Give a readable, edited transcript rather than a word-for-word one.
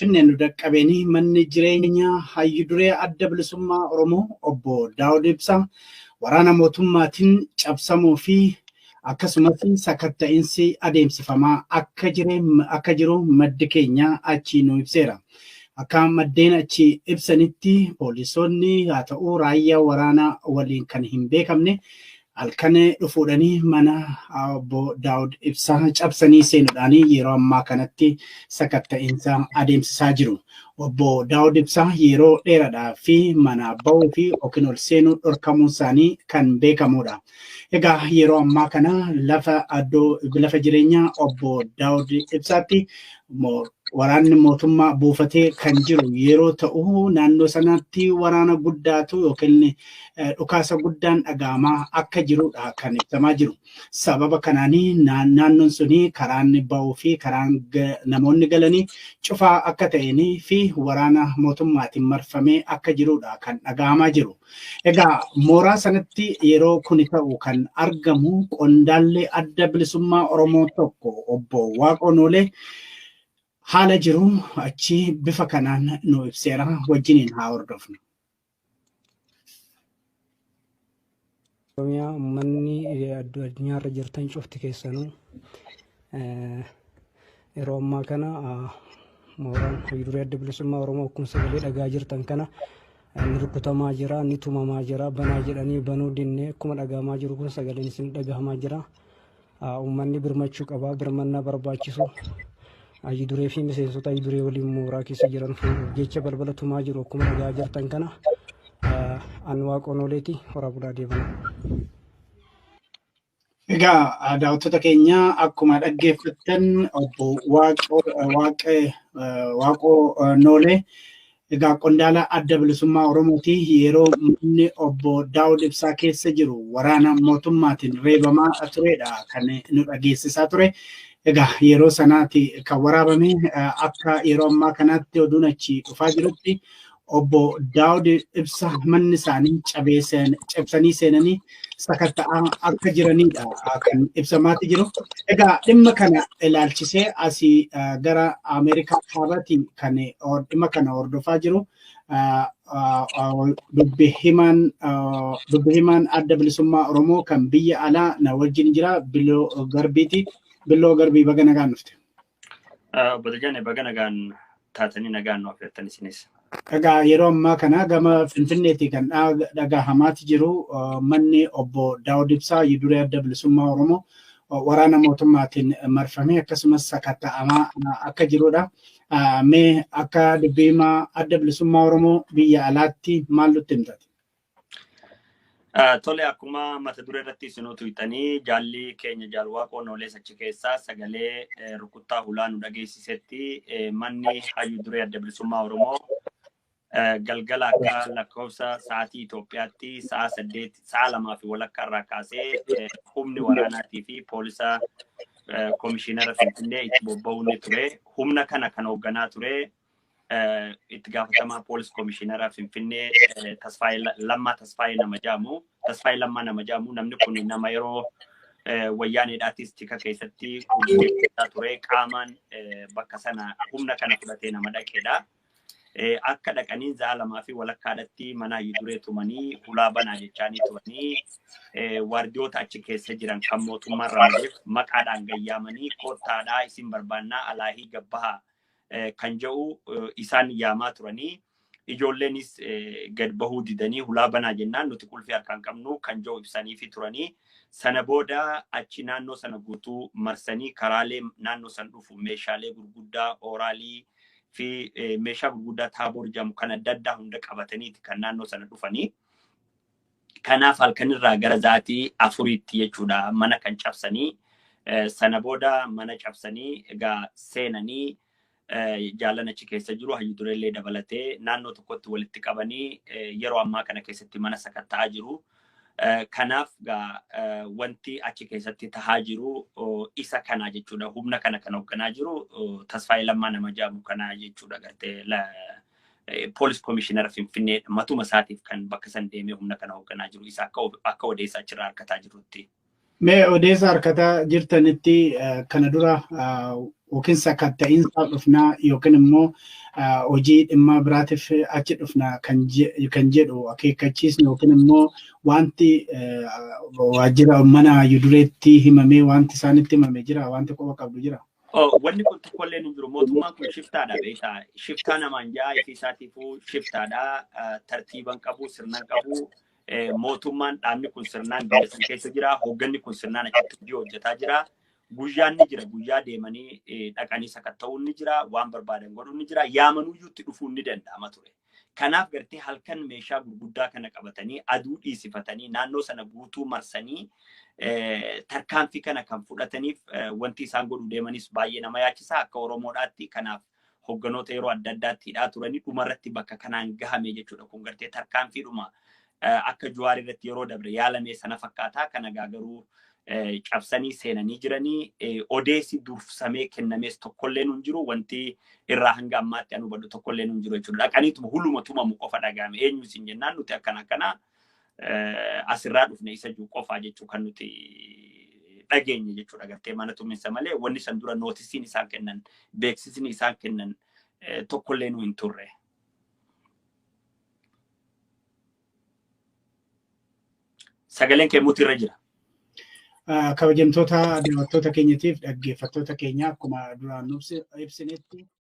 Finfinnee nu dhaqqabeenii manni jireenyaa hayyu duree Adda Bilisummaa Oromoo obbo Daawud Ibsaa waraana mootummaatiin cabsamuu fi akkasumas sakatta'insi adeemsifamaa akka jiru maddi keenya achii nu ibseera. Akka maddeen achi ibsanitti, poolisoonni haa ta'u raayyaa waraanaa waliin kan hin beekamne halkan dhufuudhanii mana obbo Daawud Ibsaa cabsanii seenuudhaan yeroo ammaa kanatti sakatta'insa adeemsisaa jiru. Obbo Daawud Ibsaa yeroo dheeraadhaa fi mana bahuu fi yookiin ol seenuu dhorkamuun isaanii kan beekamudha. Egaa yeroo ammaa kana lafa jireenyaa obbo Daawud Ibsaatti waraanni mootummaa buufatee kan jiru yeroo ta'u, naannoo sanatti waraana guddaatu yookiin dhukaasa guddaan dhaga'amaa akka jirudha kan ibsamaa jiru. Sababa kanaanii naannoon suni karaan bahuu fi karaan namoonni galanii cufaa akka ta'eenii fi waraana mootummaatiin marfamee akka jirudha kan dhaga'amaa jiru. Egaa mooraa sanatti yeroo kuni ta'u kan argamu qondaalli Adda Bilisummaa Oromoo tokko, obbo Waaqoo Noolee, haala jiru achi bifa kanaan nu ibseera, wajjiniin haa hordofnu. Oromiyaa, uummanni addunyaarra jirtan cufti keessanuu, yeroo ammaa kana mooraan hayyuduree Adda Bilisummaa Oromoo akkuma sagalee dhagaa jirtan kana ni rukutamaa jira, ni tumamaa jira. Banaa jedhanii banuu dinnee akkuma dhagahamaa jiru kun sagaleen isin dhagahamaa jira. Uummanni birmachuu qaba, birmannaa barbaachisu hayyuduree fi miseensota hayyuduree waliin mooraa keessa jiran fuudhuuf jecha balbala tumaa jiru akkuma dhagaa jirtan kana. An Waaqoo Nooleeti, horaa bulaa deebana. Egaa daawwattoota keenya, akkuma dhaggeeffattan obbo Waaqoo Noolee egaa qondaala Adda Bilisummaa Oromooti, yeroo manni obbo Daawud Ibsaa keessa jiru waraana mootummaatiin reebamaa turedha kan nu dhageessisaa ture. Egaa yeroo sanaati kan waraabame. Akka yeroo ammaa kanaatti oduun achi dhufaa jirutti, obbo Daawud Ibsaa manni isaanii cabsanii seenanii sakatta'aa akka jiranidha kan ibsamaatti jiru. Egaa dhimma kana ilaalchisee asii gara Ameerikaa Kaabaatti kan dhimma kana hordofaa jiru dubbi himaan Adda Bilisummaa Oromoo kan biyya alaa na wajjin jira, Billoo Garbiiti. Billoo Garbii, baga nagaan dhufte. Obbo Tajaane, baga nagaan taatanii nagaan nu affeertan isinis. Egaa yeroo ammaa kana gama Finfinneetti kan dhagahamaati jiru manni obbo Daawud Ibsaa, duree Adda Bilisummaa Oromoo, waraana mootummaatiin marfamee akkasumas sakatta'amaa akka jirudha. Mee akka dubbii himaa Adda Bilisummaa Oromoo biyya alaatti maal nutti himtati? Tole, akkuma mata duree irratti isinuu tuqxanii, jaalli keenya Jaal Waaqoo Noolees achi keessaa sagalee rukuttaa hulaa nu dhageessisetti, manni hayyu duree Adda Bilisummaa Oromoo galgala akka lakkoofsa sa'aatii Itoophiyaatti sa'a 8, sa'a 2:30 irraa kaasee humni waraanaatii fi poolisa komishinara Finfinnee itti bobba'uun ni ture. Humna kana kan hoogganaa ture itti gaafatamaa poolis komishinara Finfinnee Tasfaayee Lammaa, Tasfaayee nama jedhamu, Tasfaayee Lammaa nama jedhamu. Namni kun nama yeroo Wayyaaneedhaatis tika keessatti hojii ture, qaamaan bakka sana humna kana fudhatee nama dhaqeedha. Akka dhaqaniin sa'a 2:30tti mana hayyu duree tumanii, hulaa banaa jechaanii turanii, waardiyoota achi keessa jiran kan mootummaan ramadeef maqaadhaan gayyaamanii, "Kottaadhaa, isin barbaannaa, alaahii gabbahaa," kan jedhu isaan yaamaa turanii, ijoolleenis gad bahuu didanii, hulaa banaa jennaan nuti qulfii harkaan qabnu kan jedhu ibsaniifi turanii. Sana booda achi naannoo sana guutuu marsanii, karaalee naannoo san dhufu meeshaalee gurguddaa ooraalii fi meeshaa gurguddaa taaboor jedhamu kan adda addaa hunda qabataniiti kan naannoo sana dhufanii. Kanaaf halkanirraa gara sa'aatii 4tti jechuudha mana kan cabsanii. Sana booda mana cabsanii egaa seenanii, jaalan achi keessa jiru, hayyu dureellee dabalatee, naannoo tokkotti walitti qabanii yeroo ammaa kana keessatti mana sakatta'aa jiru. Kanaaf gaa wanti achi keessatti tahaa jiru isa kana jechuudha. Humna kana kan hoogganaa jiru Tasfaayee Lammaa nama jedhamu kana jechuudha, gartee poolis komishinara Finfinnee matuma isaatiif kan bakka san deemee humna kana hoogganaa jiru isa, akka odeessaa achirraa harkataa jirutti. Mee odeessa harkataa jirtanitti kana dura yookiin sakatta'insaaf dhufnaa yookiin immoo hojii dhimma biraatiif achi dhufnaa kan jedhu akeekkachiisni yookiin immoo wanti waajjira mana hayyu-dureetti himamee wanti isaanitti himame jira, wanti qofa qabdu jira. Wanni kun tokkollee hin jiru. Mootummaan kun shiftaadha beektaa. Shiftaa namaan jaa ifii isaatiifuu shiftaadha. Tartiiban qabu, sirnan qabu. Mootummaan dhaabni kun sirnaan biyya san keessa jira. Hoogganni kun sirnaan achitti hojii hojjetaa jira. Guyyaan ni jira. Guyyaa deemanii dhaqanii sakatta'uun ni jira. Waan barbaadan godhuun ni jira. Yaamanuyyuu itti dhufuun ni danda'ama ture. Kanaaf gartee halkan meeshaa gurguddaa kana qabatanii aduu dhiisifatanii naannoo sana guutuu marsanii tarkaanfii kana kan fudhataniif wanti isaan godhu deemanis baay'ee nama yaachisa. Akka Oromoodhaatti kanaaf hogganoota yeroo adda addaatti hidhaa turanii dhumarratti bakka kanaan gahame jechuudha. Kun gartee tarkaanfiidhuma akka Jawaar irratti yeroo dabre yaalame sana fakkaata. Kana garuu cabsanii seenanii jiranii odeessi dursamee kennamees tokkollee hin jiru, wanti irraa hanga ammaatti anu hubadhu tokkollee hin jiru jechuudha. Dhaqaniituma huluma tumamu qofa dhagahame, eenyu isin jennaan nuti akkana akkana asirraa dhufne isa jiru qofaa jechuu kan nuti dhageenye jechuudha. Gartee mana tuminsa malee wanni san dura nootisiin isaan kennan, beeksisni isaan kennan tokkollee nu hin turre. Sagaleen kee muti irra jira. Kabajamtoota daawwattoota keenyatiif dhaggeeffattoota keenya, akkuma duraan ibsinetti